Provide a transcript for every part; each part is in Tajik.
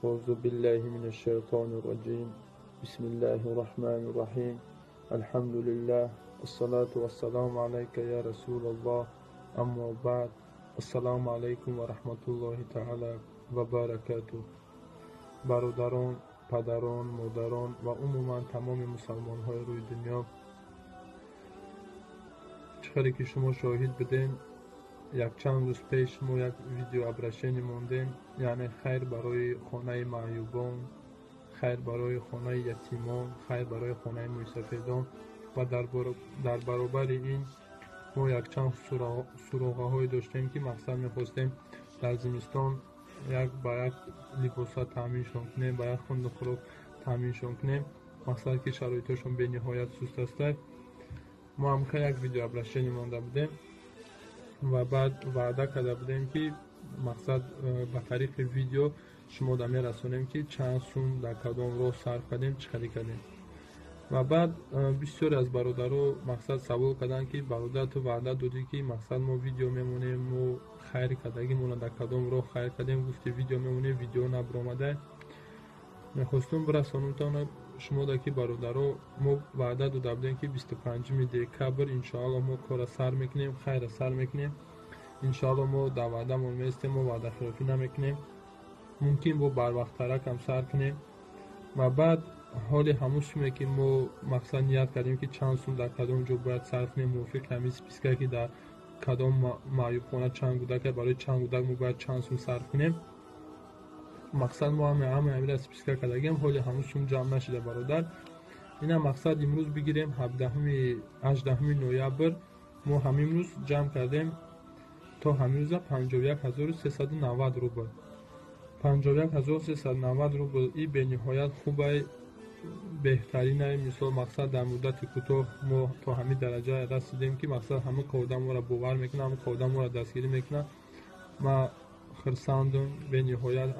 Аъузу биллаҳи минаш шайтонир роҷим. Бисмиллаҳир роҳманир роҳим. Алҳамдулиллаҳ, ассалату вассаламу алайка я Расулаллоҳ. Аммо баъд. Ассалому алайкум ва раҳматуллоҳи таала ва баракатуҳ. Бародарон, падарон, модарон ва умуман тамоми мусалмонҳои рӯи дунё, чӣ хеле ки шумо шоҳид будем, якчанд рӯз пеш мо як видеообращение мондем, яъне хайр барои хонаи маъюбон, хайр барои хонаи ятимон, хайр барои хонаи мӯйсафедон ва дар баробари ин мо якчанд суроғаҳое доштем, ки мақсад мехостем дар зимистон як ба як либоса таъминшон кунем, ба як хунду хӯрок таъминшон кунем. Мақсад ки шароитошон бениҳоят суст астад. Мо ҳамхел як видеообращение монда будем ва баъд ваъда карда будем, ки мақсад ба тариқи видео шумо да мерасонем, ки чанд сум дар кадом роҳ сарф кардем, чӣ хари кардем. Ва баъд бисёре аз бародаро мақсад савол карданд, ки бародар, ту ваъда додӣ, ки мақсад мо видео мемонем, мо хайр кардагимона дар кадом роҳ хайр кардем, гуфти видео мемонем, видео набиромада. Мехостум бирасонумтон шумода, ки бародаро, мо ваъда дода будем, ки 25 декабр иншоалло мо кора сар мекунем, хайра сар мекунем. Иншоалло мо дар ваъдамон меистем, мо ваъдахилофӣ намекунем. Мумкин бо барвақттаракам сар кунем. Ва баъд ҳоли ҳамун суме, ки мо мақсад ният кардем, ки чанд сум дар кадом ҷо бояд сарф кунем, мувофиқи ҳамин списка, ки дар кадом маъюбхона чанд кӯдак, барои чанд кӯдак мо бояд чанд сум сарф кунем, мақсад мо ҳама ҳамира списка кардагием, ҳоли ҳамун сум ҷамъ нашида, бародар. Ина мақсад имрӯз бигирем, 17, 18 ноябр, мо ҳамин рӯз ҷамъ кардем то ҳамин рӯза 51 390 рубл. 51 390 рубл и бениҳоят хубай, беҳтаринай. Мисол, мақсад дар муддати кӯтоҳ мо то ҳамин дараҷа расидем, ки мақсад ҳама одам моро бовар мекунад, ҳама одам моро дастгирӣ мекунад. Ма хурсандум бениҳоят.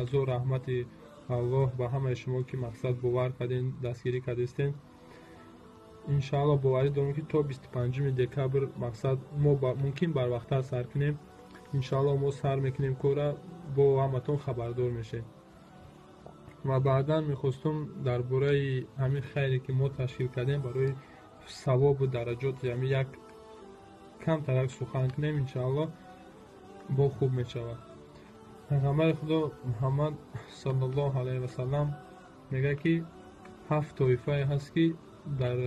Азо раҳмати Аллоҳ ба ҳамаи шумо, ки мақсад бовар кардем, дастгирӣ кардистем. Иншаалло боварӣ дорем, ки то 25 декабр мақсад мо мумкин барвақттар сар кунем. Иншаалло мо сар мекунем кора, бо ҳаматон хабардор мешем. Ва баъдан мехостум дар бораи ҳамин хайре, ки мо ташкил кардем, барои савобу дараҷоти ҳамин як камтарак сухан кунем. Иншаалло бо хуб мешавад. Пайғамбари Худо Муҳаммад саллаллоҳу алайҳи васаллам мегӯяд, ки ҳафт тоифае ҳаст, ки дар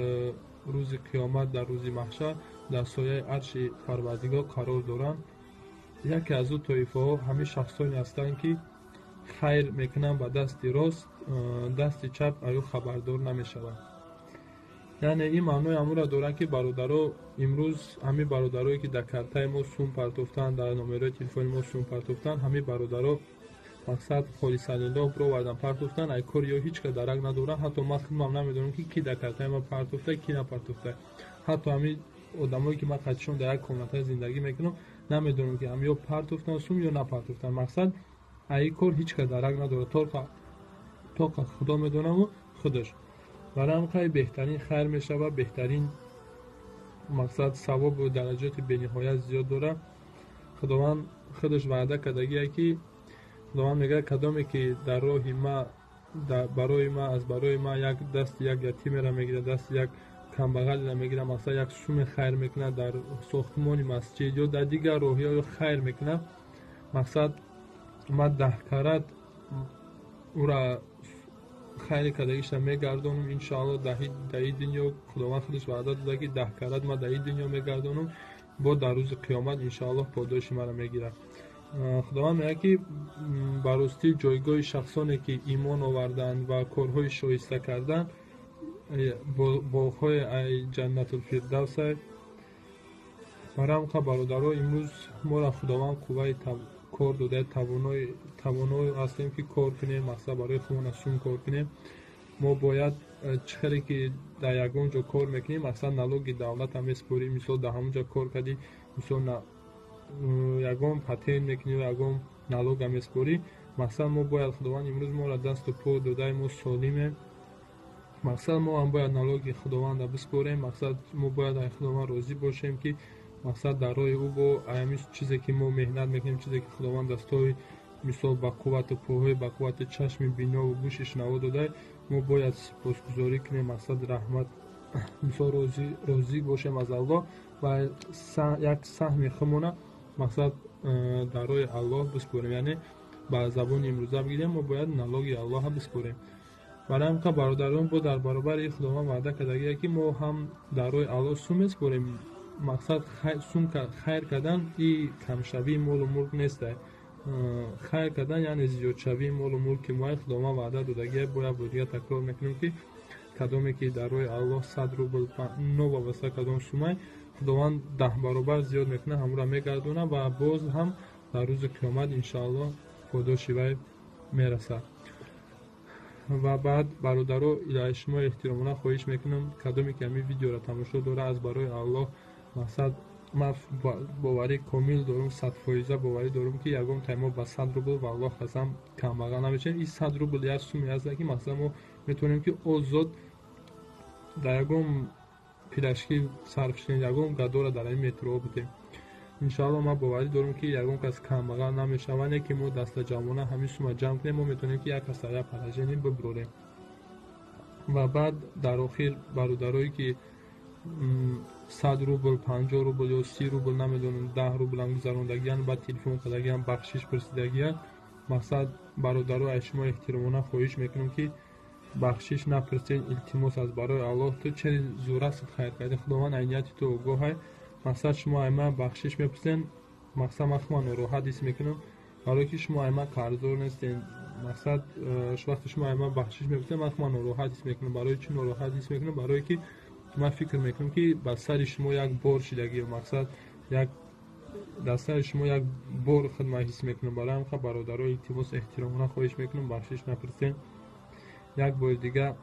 рӯзи қиёмат, дар рӯзи маҳшар дар сояи арши Парвардигор қарор доранд. Яке аз ӯ тоифаҳо ҳамин шахсоне ҳастанд, ки хайр мекунанд ба дасти рост, дасти чап аю хабардор намешавад. Яъне ин маънои ҳамонро дорад, ки бародаро, имрӯз ҳамин бародарое, ки дар картаи мо сум партофтанд, дар номерои телефони мо сум партофтанд, ҳамин бародаро мақсад холисаллоҳ бировардан, партофтанд. Ай кори ё ҳеҷ кас дарак надорад. Ҳатто ман худмам намедонам, ки ки дар картаи ман партофта, ки напартофта. Ҳатто ҳамин одамое, ки ман қатишон дар як комната зиндагӣ мекунам, намедонам, ки ҳам ё партофтан сум ё напартофтан. Мақсад ай кор ҳеҷ кас дарак надорад, тоқа Худо медонаму худаш. Барои ҳам хай беҳтарин хайр мешавад, беҳтарин мақсад савобу дараҷоти бениҳоят зиёд дорад. Худованд худаш ваъда кардагие, ки Худованд мегӯяд: кадоме ки дар роҳи ма, барои ма, аз барои ма як дасти як ятимеро мегирад, дасти як камбағалеро мегирад, мақсад як суми хайр мекунад дар сохтмони масҷид ё дар дигар роҳиҳо хайр мекунад, мақсад ма 10 карат ӯра хайри кардагиша мегардонам, иншоалло, дар ин дунё. Худованд худаш ваъда дода, ки 10 карат ма дар ин дунё мегардонам, бо дар рӯзи қиёмат иншоаллоҳ подоши маро мегирад. Худованд мегӯяд, ки ба ростӣ ҷойгоҳи шахсоне, ки имон оварданд ва корҳои шоиста карданд, боғҳои Ҷаннатулфирдавса. Барои ҳамқа, бародаро, имрӯз моро Худованд қувваи кор дода, тавоно ҳастем, ки кор кунем, мақсад барои худмон сум кор кунем. Мо бояд чӣ хеле ки дар ягон ҷо кор мекунем, мақсад налоги давлата месупорӣ, мисол дар ҳамон ҷо кор кардӣ, мисол ягон патент мекунӣ, ягон налога месупорӣ. Мақсад мо бояд, Худованд имрӯз моро дасту по додаи, мо солимем, мақсад мо ҳам бояд налоги Худованда биспорем. Мақсад мо бояд ай Худованд розӣ бошем, ки мақсад дар роҳи ӯ бо ҳамин чизе, ки мо меҳнат мекунем, чизе, ки Худованд дастҳои Мисол ба қуввату пойҳои ба қуввати чашми бинову гӯши шунаво додай, мо бояд сипосгузорӣ кунем, мақсад раҳмат, мисол розӣ бошем аз Аллоҳ ва як саҳми худмона мақсад дар роҳи Аллоҳ биспорем. Яъне ба забони имрӯза бигирем, мо бояд налоги Аллоҳа биспорем. Барои ҳамин бародарон, бо дар баробари Худованд ваъда кардагие, ки мо ҳам дар роҳи Аллоҳ сум меспорем. Мақсад сум хайр кардан и камшавии молу мулк нестай. Хайр кардан яъне зиёдшавии молу мулки мо. Худованд ваъда додагие. Бояд бо дигар такрор мекунем, ки кадоме ки дар роҳи Аллоҳ 100 рубл, новобаста кадом сумай, Худованд 10 баробар зиёд мекунад, ҳамонро мегардонад ва боз ҳам дар рӯзи қиёмат, иншоаллоҳ, подоши вай мерасад. Ва баъд, бародаро, илои шумо эҳтиромона хоҳиш мекунам, кадоме ки ҳамин видеоро тамошо дора, аз барои Аллоҳ, мақсад ман боварӣ комил дорам, 100%-а боварӣ дорам, ки ягон тай мо ба 100 рубл, валлоҳ қасам, камбағал намешавем. Ин 100 рубл як суме ҳаста, ки мақсад мо метавонем, ки озод дар ягон пирожки сарф шунем, ягон гадора дар ҳамин метроҳо будем. Иншоалло, ман боварӣ дорам, ки ягон кас камбағал намешавад. Не ки мо дастаҷамъона ҳамин сума ҷамъ кунем, мо метавонем, ки як каса як положение бибурорем. Ва баъд дар охир, бародарое ки 100 рубл, 50 рубл ё 30 рубл, намедонам, 10 рублам гузарондагиян, баъд телефон кардагиян, бахшиш пурсидагиян, мақсад, бародаро, аз шумо эҳтиромона хоҳиш мекунам, ки бахшиш напурсед, илтимос, аз барои Аллоҳ. Ту чери зурастат хайр карди, Худованд ай нияти ту огоҳай. Мақсад, шумо ай ман бахшиш мепурсед, мақсад, ман худам нороҳат ҳис мекунам, барое ки шумо ай ман қарздор нестед. Мақсад, вақте шумо ай ман бахшиш мепурсед, ман худам нороҳат ҳис мекунам. Барои чӣ нороҳат ҳис мекунам? Барое ки ман фикр мекунам, ки ба сари шумо як бор шидагӣ, мақсад, як дар сари шумо як бор худ ман ҳис мекунам. Барои ҳамин, бародаро, илтимос, эҳтиромона хоҳиш мекунам, бахшиш напурсед. Як бори дига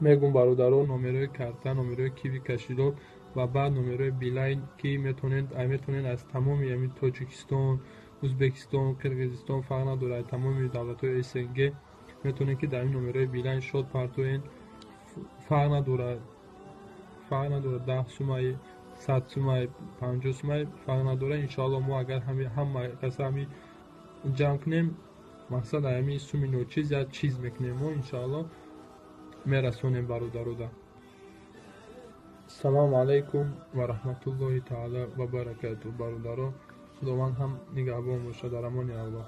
мегӯм, бародаро, номерои карта, номерои Киви кошелёк ва баъд номерои Билайн, ки метавонед аз тамоми ҳамин Тоҷикистон, Ӯзбекистон, Қирғизистон, фарқ надорад, тамоми давлатҳои СНГ метавонед, ки дар ин номерои Билайн шод партоед. Фарқ надорад, 10 сумай, 100 сумай, 50 сумай, фарқ надорад. Иншоалло, мо агар ҳама каса ҳами ҷамъ кунем, мақсад, ҳамин суми ночиз як чиз мекунем, мо, иншоалло, мерасонем бародарода. Салому алайкум ва раҳматуллоҳи таала ва баракату. Бародаро, Худованд ҳам нигаҳбон бошад. Дар амони Аллоҳ.